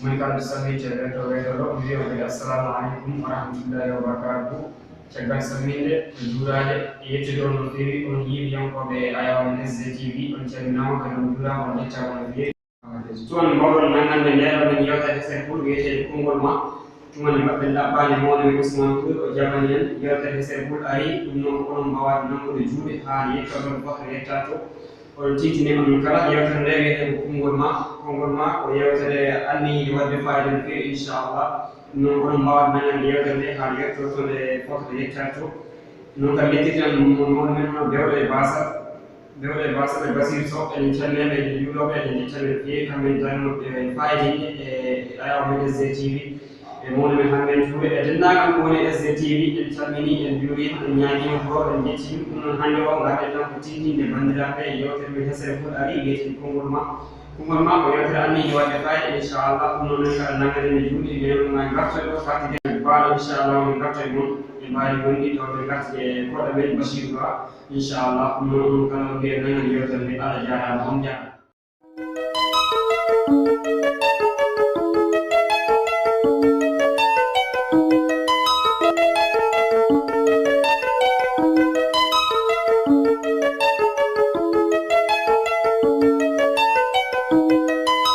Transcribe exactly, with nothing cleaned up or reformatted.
Moni kala ɓe salminte weto weto ɗo, mi wiya on kadi assalamu aleykum wa rahmatullahi wa barakatuhu. Caggal salminde, juuraade, e yettude on no feewi, on yiiɓiyankooɓe e Ayaw S D T V, on calminaama kadi on juuraama, on njettaama no feewi. Tuma min mbawɗon nanngande nde ɗo men yewtere hesere pul wiyeteende Konngol Ma. Tuma nde mbaɗɗen ɗaɓɓaande mawɗo men Ousmane Touré, o jaɓani en yewtere hesere pul ari, ɗum noon ko onon mbaawata nanngude juuɗe haa yettoɗon fof yettatto. Oɗon tintini onon kala yewtere nde wiyetee ko Konngol Ma. Konngol Ma ko yewtere anniyiinde waɗde faayida no feewi, inchallah. Ɗum noon onon mbaawata nanngande yewtere nde haa yetto to nde fof yettatto. Noon kadi lettirten mo mawɗo men hono Bewɗo e Baasal. Bewɗo e Baasal e Basiir Sow, eɗen calmina ɓe, eɗen njuuroo ɓe, eɗen njetta ɓe no feewi, kamɓe darnooɓe faayida e, e Ayaw men S D T V. E mawɗo men Hammet Touré, e denndaangal ko woni S D T V, en calminii, en njuuriima, en ñaagiima ko en njetti ɗum. Ɗum noon hannde o ngarɗen tan ko tindinde banndiraaɓe e yewtere men hesere pul ari, wiyetee Konngol Ma. Konngol Ma ko yewtere anniyiinde waɗde faayida, inchallah. Ɗum noon en kala nanngaɗen e juuɗe, men ma ngartoy ɗo, fatti baaɗo, inchallah, on ngartoy mon e mbaadi gonɗi, taw ɓe ngarti e koɗo men Basiiru Ba, inchallah. Ɗum noon onon kala on mbiya nanngande yewtere nde, Allah jaaraama, on jaaraama.